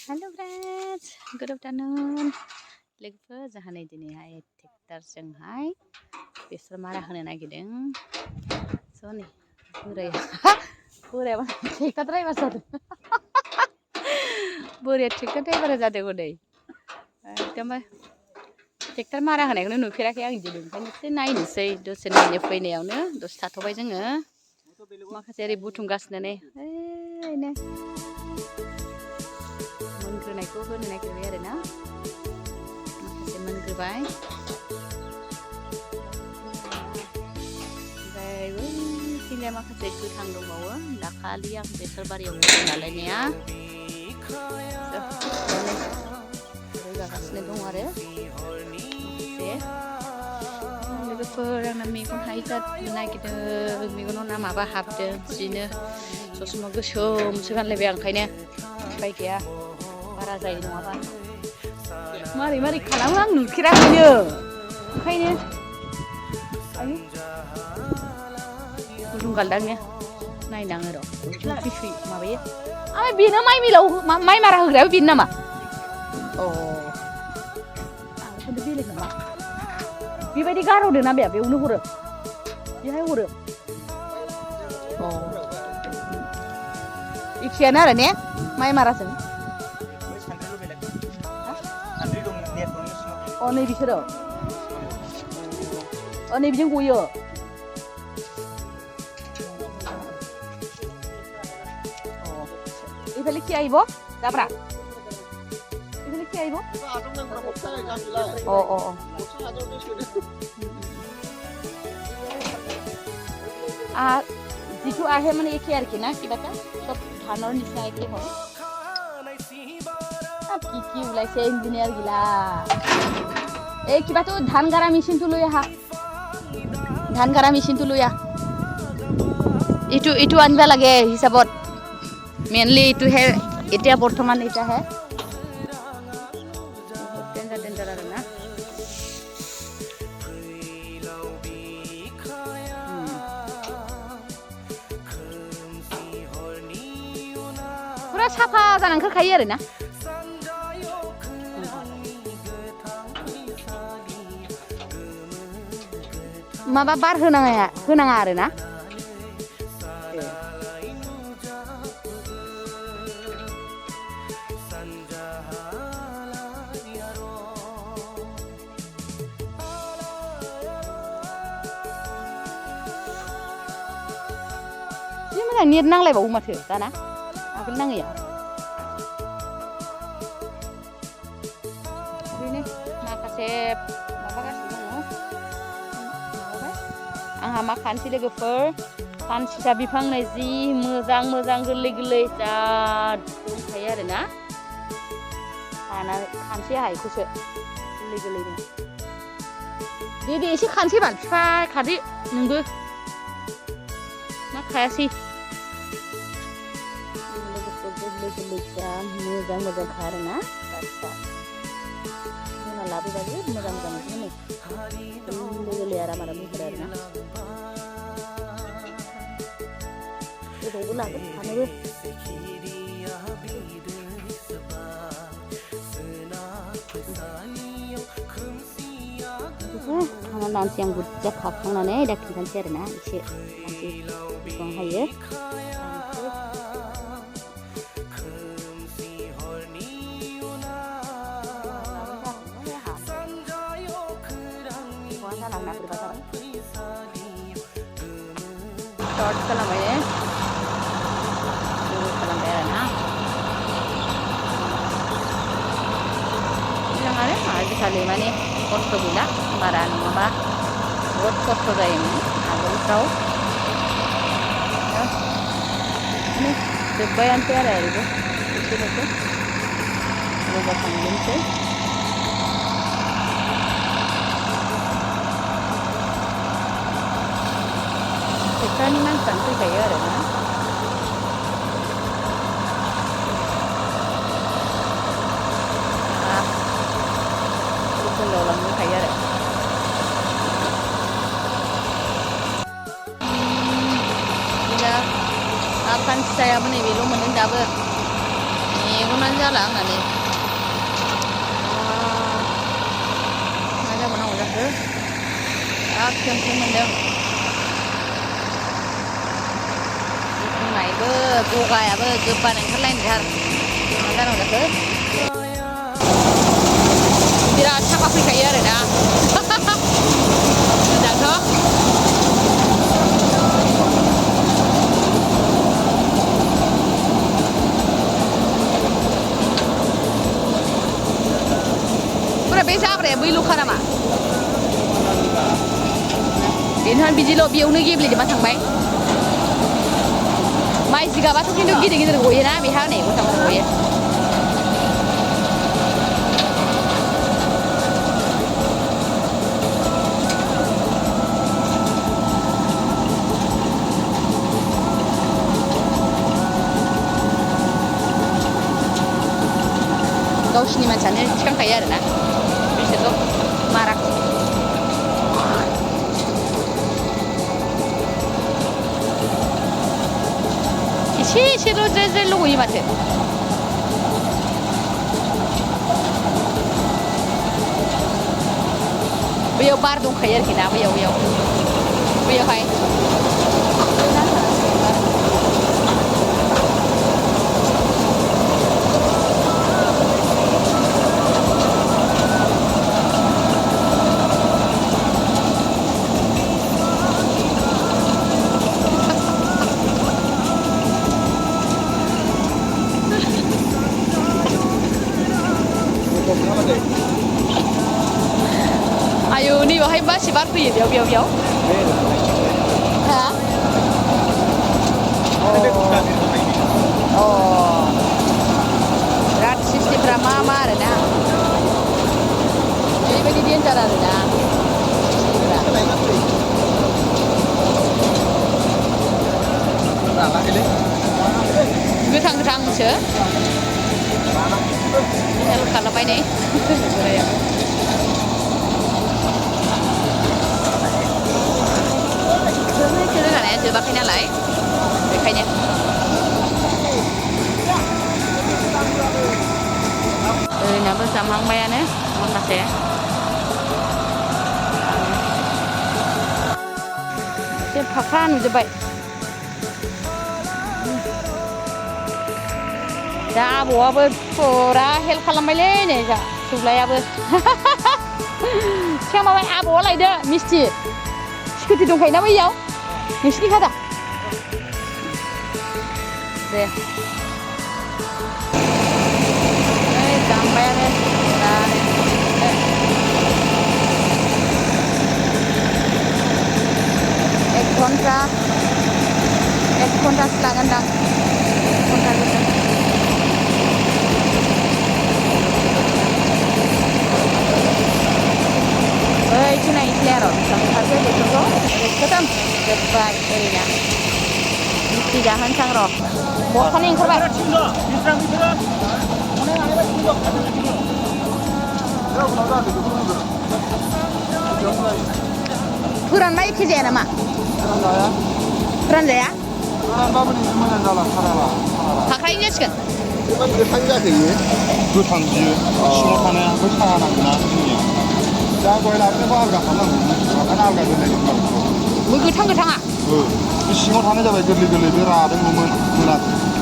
हेल' friends good afternoon लोगोफोर जोंहा नै दिनैहाय ट्रेक्टरजोंहाय बेसर मारा होनो नागिरदों स' नै बोराया ट्रेक्टर ड्राइभार जादों बोराया ट्रेक्टर ड्राइभार जादों हनै एकदम ट्रेक्टर मारा होनायखौनो नुफेराखै आं दिनै ओंखायनो एसे नायनोसै दसे नायनो फैनायावनो दसे थाथ'बाय जोङो माखासे ओरै बुथुमगासिनो नै ओरैनो मोनग्रोनायखौ होनो नागिरबाय आरो ना माखासे मोनग्रोबाय ओमफ्राय बैथिंजाय माखासे गोथां दंबावो दाखालि आं बेसर बारियाव लालायनाया रोगागासिनो दं आरो माखासे लोगोफोर आंना मेगन हाय जानो नागिरदों मेगनाव ना माबा हाबदों जिनो ससमा गोसोमसो गानलायबाय आं ओंखायनो उफाय गैया बारा जायो नङाबा मारै मारै खालामो आं नुफेराखैनो ओंखायनो आयु गुदुं गालदांनो नायनाङो र' सुइ माबायो ओमफ्राय बेनो माइ मिलाव माइ मारा होग्रायाबो बेनो नामा अ आं खिन्थु बेलेग नामा बेबायदि गारहरदों ना बे बेयावनो हरो बेहाय हरो अ एखेयानो आरो ने माइ माराजों अ नै बिसोरो अ नै बिजों गयो এইফালে কি আহিব যাবৰা এইফালে কি আহিব অ অ অ যিটো আহে মানে একে আৰু কি না কিবা এটা সব ধানৰ নিচিনা একে হয় কি কি ওলাইছে ইঞ্জিনিয়াৰ গিলা এই কিবাটো ধান গাৰা মেচিনটো লৈ আহা ধান গাৰা মেচিনটো লৈ আহ এইটো আনিব লাগে হিচাপত মেইনলি এইটোহে এতিয়া বৰ্তমান এটাহে ডেঞ্জাৰ আৰু না पुरा साफा जानानै ओंखारखायो आरो ना माबा बार होनाङा आरो ना जि मोजां नेट नांलायबावो माथो दाना आगोल नाङैया ओरैनो माखासे माबागासिनो दङ आंहा मा खानसै लोगोफोर खानसिसा बिफां नै जि मोजां मोजां गोरलै गोरलै जाद दंखायो आरो ना खानसै आंहा बेखौसो गोरलै गोरलैनो दे एसे खानसै बाल बिफा खादो नोंबो मा खायासै गोरलै जा मोजां मोजांखा आरो ना होना लाबोबाबो मोजां मोजां मोनो गोरलै गोरलै आराम आराम महर आरो ना गोबावबो लागोन खानोबो खाना लानोसै आं बुरजा खाखांनानै दा खिन्थानोसै आरो ना एसे बेसेबां हायो start खालामबाय खालामबाय आरो ना मोजां आरो आजिखालि माने खस्थ' गैला बारा नङाबा बहुद खस्थ' जायोमोन आगोलफ्राव जोब्बायानोसै आरो ओरैबो एसेल'सै रोगाखांजोबनोसै ट्रेक्टरनि मानसियानो फैखायो आरो ना जोंनाव लांफैखायो आरो दा खानसिसायाबो नैबेल' मोनदों दाबो मेगनानो जाला होननानै मा जाबावनांगौ जाखो बिराद खेमखेम मोनदों बुंनायबो गगायाबो गोबानो ओंखारलायनायथार मा जानांगौ जाखो बिराद साफा फैखायो आरोना मोजांथ' बे जाब्राया बैल'खा नामा बेनोहाय बिदिल' बेयावनो गेब्लेजोबना थांबाय माइ जिगाबाथ' खिन्थु गिदिर गिदिर गयोना बेहा नै गथा गथा गयो गावसिनि मानसियानो थिखांखायो आरोना बिसोरथ' माराखौ एसेल' ज्रे ज्रे लग'यो माथो बैयाव बार दंखायो आरोखि ना बैयावहाय आयु नैबावहाय बासि बार फैयो बेयाव हा बिराद सिस्टेमफ्रा मा आरोना ओरैबायदि डेन्जार आरोना गोथांसो हेल्प खालामबाय नै रोगानाया जोबाखै नालाय बेखायनो ओरैनाबो जामलांबायानो माखासे एसे फाखा नुजोब्बाय दा आबौआबो फुरा हेल्प खालामबायलै नै जा फिसौज्लायाबो सिगां माबाय आबौआ लायदो मिस्थि स्कुटि दंखायोना बैयाव नोंसिनि खादा दे जामबायानो एक घन्टासो लागोनदां बैथिं नायनोसै आरो ओंखारसै बेफोरखौ खथम जोब्बाय ओरैनो मिस्थि जाहोनसां र' बथानै ओंखारबाय फोरानबा एखे जाया नामा फोरानजाया फाख्रायैनो जासिगोन गोथां जाहैयो गोथां बियो सिङाव थानाया बै साहा नांगोना जोंनिया दा गय लाबोनायखौ आलगा खालामनांगौ माबाना आलगा दोननाय दंमोन गोथाङा बे सिङाव थानाय जाबाय गोरलै बे रादोंमोन मोनाखै